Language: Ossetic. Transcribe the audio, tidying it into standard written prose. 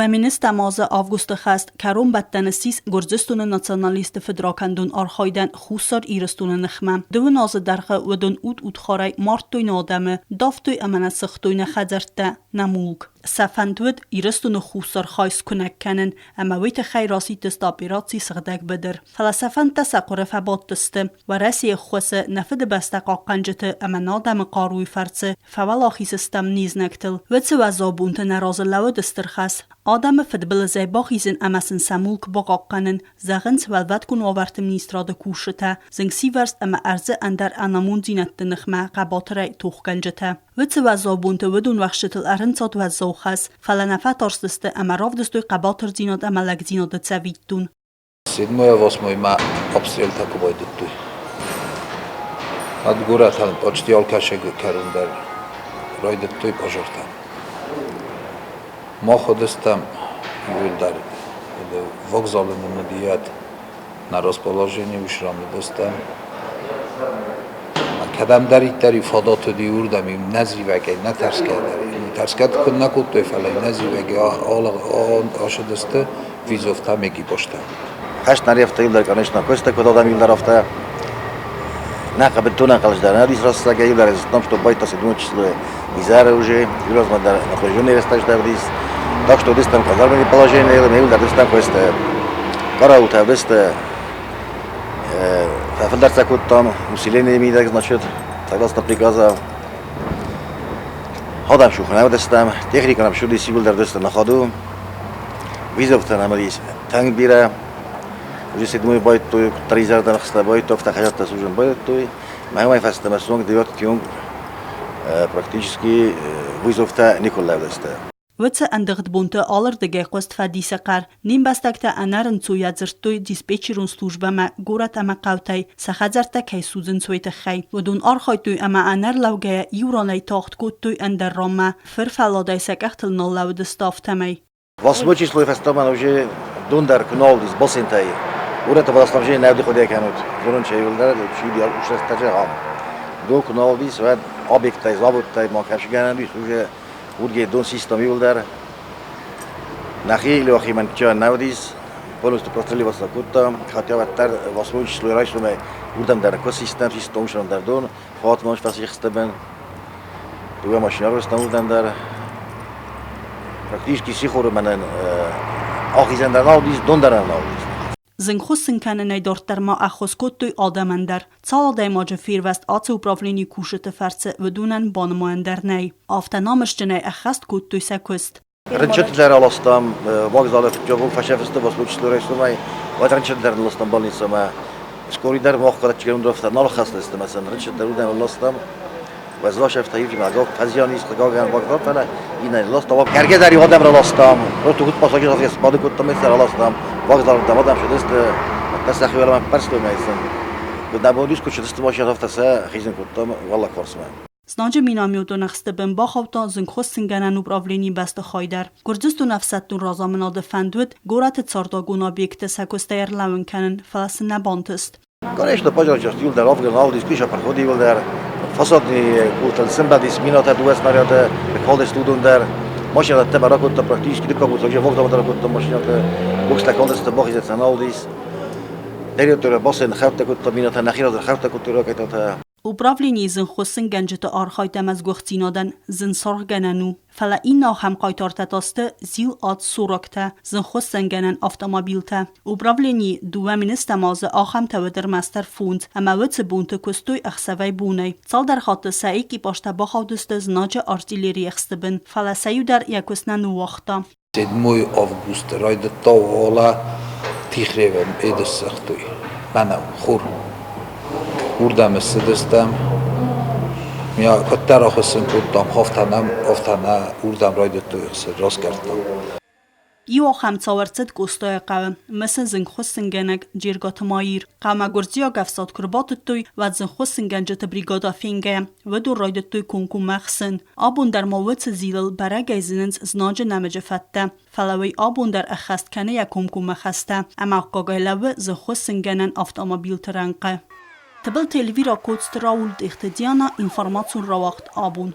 20 азы августы хӕст кӕронбӕттӕны ссис Гуырдзыстоны националистты фыдракӕндон архайдӕн Хуссар Ирыстоны ныхмӕ. Дыууын азы дӕргъы уыдон уд-удхарӕй мардтой нӕ адӕмы, давтой ӕмӕ нӕ сыгътой нӕ хӕдзӕрттӕ, нӕ мулк. Сӕ фӕнд уыд Ирыстоны хуссар хай скуынӕг кӕнын ӕмӕ уый тыххӕй расидтысты операци Сыгъдӕг быдыр. Фӕлӕ сӕ фӕндтӕ сӕ хъуыры фӕбадтысты. Уӕрӕсейы ӕххуысы нӕ Фыдыбӕстӕ хъахъхъӕнджыты ӕмӕ нӕ адӕмы хъаруйы фӕрцы фӕуӕлахиз стӕм не знӕгтыл. Уыцы уӕззау бонты нӕ разы лӕууыд стыр хӕс, адӕмы фыдбылызӕй бахизын ӕмӕ сын сӕ мулк бахъахъхъӕнын, зӕгъынц Уӕлвӕткон уавӕрты министрады кусджытӕ, зынгсивӕрзт ӕмӕ ӕрдзы ӕндӕр ӕнамонддзинӕдты ныхмӕ хъӕбатырӕй тохгӕнджытӕ. Уыцы уӕззау бонты уыдон уӕхсчытыл ӕрынцад уӕззау хӕс, фӕлӕ нӕ фӕтарстысты ӕмӕ равдыстой хъӕбатырдзинад ӕмӕ лӕгдзинады цӕвиттон. Седьмое-восьмой ма обстрелтӕ куы байдыдтой. Ӕд горӕтӕн почти алкӕсӕг кӕрон дӕр райдыдтой пожартӕ. Мах уыдыстӕм иуылдӕр вокзалы нын уыди на расположении уыщрам уыдыстӕм. Кӕдӕмдӕриддӕр-иу фадат уыди, уырдӕм-иу нӕ зивӕгӕй, нӕ тӕрсгӕ дӕр. Тӕрсгӕ куыд нӕ кодтой, фӕлӕ нӕ зивӕгӕй ацыдысты визовтӕм экипажтӕ. Хӕст нарефта иудар, конечно, костя кодалдам иудар На бетона калждар, на растага иудар, том, что байта седьмое число изара уже, юразма напряженный растажда Так что десь там казарменное положение, иудар десь там костя. Караул десь фӕфылдӕр кодтам, усиление мидӕг, значит, согласно приказа. Hadam шухна дестам, техника нам шуди сигулдар деста на ходу. Визовтӕ нӕм уыдис тынг бирӕ. Уже седьмой байдыдтой, куыддӕр изӕрдӕр ӕхста байдыдтой, афтӕ хӕдзӕрттӕ служын байдыдтой. Мӕнмӕ фӕстӕмӕ суанг девятки онг практически вызовтӕ никуы лӕвдысты. Уыцы ӕндыгъд бонты алырдыгӕй хъуыст фӕдисы хъӕр. Не мбӕстӕгтӕ ӕнӕрынцойӕ дзырдтой диспетчерон службӕмӕ горӕт ӕмӕ хъӕутӕй, сӕ хӕдзӕрттӕ кӕй судзынц, уый тыххӕй. Уыдон архайдтой ӕмӕ ӕнӕрлӕугӕйӕ иу ранӕй тагъд кодтой ӕндӕр ранмӕ, фырфӕлладӕй сӕ къӕхтыл ныллӕуыдысты, афтӕмӕй. Восьмой число фӕстӕмӕ уже дон дӕр куы нал уыдис бассейнтӕй. Горӕты водоснабжение нӕ хъуыды кӕнут. Зонын чайылдӕр, чи ушӕстӕджы ам. Дон куы нал уыдис, уӕд объекттӕй, заводтӕй ма кӕсгӕнӕн уыдис уже ургей дон систем иуылдӕр. Нӕхи Леохимӕн нӕ уыдис, полностью простреливаться кодтам, хотя уӕддӕр восьмой число райсомӕй уырдӕм дӕр куы систем, систем дӕр дон, фатман фӕсихстӕбӕн. Дыууӕ машинӕ ростам уырдӕм дӕр. Практически сихоры мӕнӕн ахизӕн дӕр нал уыдис, дон дӕр нал уыдис. Зынгхуыссын кӕнынӕй дарддӕр ма ӕххуыс кодтой адӕмӕн дӕр. Цал адӕймаджы фервӕзт ацы управленийы кусджыты фӕрцы, уыдонӕн банымайӕн дӕр нӕй. Афтӕ намысджынӕй ӕххӕст кодтой сӕ куыст. Рынчынты дӕр аластам, вокзалы фыццаг фӕсӕфысты Восточный райсомӕй, уӕд рынчынты дӕр нылластам больницӕмӕ. Скорый дӕр мах къӕрӕтчигӕн нал хӕцыдысты мӕ сын рынчынты дӕр уыдӕм ластам. Уӕзласӕфтӕ ивгъуыд фӕзиан ис хъыгагӕн вокзал, фӕлӕ иннӕ ластам. Кӕргӕ дӕр иу адӕм раластам, просто куыд пассажир сбады кодтам, сӕ раластам. Вокзалырдӕм адӕм цыдысты, уӕддӕр сӕхи уӕлӕмӕ ӕппӕрстой мӕ сын. Куыд нӕ бон уыдис, куыд цыдысты машинӕтӕ, афтӕ сӕ хизын кодтам уӕллаг фарсмӕ. Знаджы минометон ӕхсты бын бахаудта зынгхуыссынгӕнӕн управленийы бӕстыхай дӕр. Гуырдзыстоны ӕфсӕддон разамынады фӕнд уыд горӕты цардуагон объектты сӕ куыстӕй ӕрлӕууын кӕнын, фӕлӕ сын нӕ бантыст. Конечно, пожалуйста, иуылдӕр афган алдис, куы проходи иуылдӕр фасадный култыл сымбӕлдис минатӕ дыууӕ снаряды, калдис уыдон дӕр. Машинӕтӕ ракодта практически дыккаг уже вокзалмӕ дӕр ракодта машинӕты, бокстӕ калдысты, бахизӕн алдис. Территория бассейн хӕрдтӕ кодта минатӕ, нӕхи раз хӕрдтӕ кодтой ракетӕтӕ. Управленийы зынхуыссынгӕнджыты архайд ӕмӕ сгуыхтдзинадӕн зын саргъгӕнӕн у, фӕлӕ иннӕ ахӕм хъайтартӕ та сты ЗИЛ-ад сороктӕ, зынхуыссӕнгӕнӕн автомобилтӕ. Управленийы 2007 азы ахӕмтӕ уыд ӕрмӕстдӕр фондз, ӕмӕ уыцы бонты куыстой ӕхсӕвӕй-бонӕй. Цалдӕр хатты сӕ экипажтӕ бахаудысты знаджы артиллерийы ӕхсты бын, фӕлӕ сӕ иу дӕр йӕ куыст нӕ ныууагъта. Седьмой августы райдыдта уӕлӕ Тихревӕн ӕдыссагътой. Мӕнӕу, хур. Уырдӕм ссыдыстӕм. Куыддӕр ахуыссын кодтам, афтӕ нӕм, афтӕ нӕ уырдӕм райдыдтой раскъӕрдтам. Иу ахӕм цау ӕрцыд Къостайы хъӕуы, мысы зынгхуыссынгӕнӕг Джергаты Маир. Хъӕумӕ гуырдзиаг ӕфсад куы рбатыдтой, уӕд зынгхуыссынгӕнджыты бригадӕ фенгӕйӕ, уыдон райдыдтой комкоммӕ ӕхсын. Абон дӕр ма уыцы зилыл бӕрӕгӕй зынынц знаджы нӕмыджы фӕдтӕ, фӕлӕ уый абон дӕр ӕххӕст кӕны йӕ комкоммӕ хӕстӕ ӕмӕ аккагӕй лӕууы зынгхуыссынгӕнӕн автомобилты рӕнхъы. Тыбылты Эльвира, Коцты Рауль, Тъехты Диана, информацион рауагъд абон.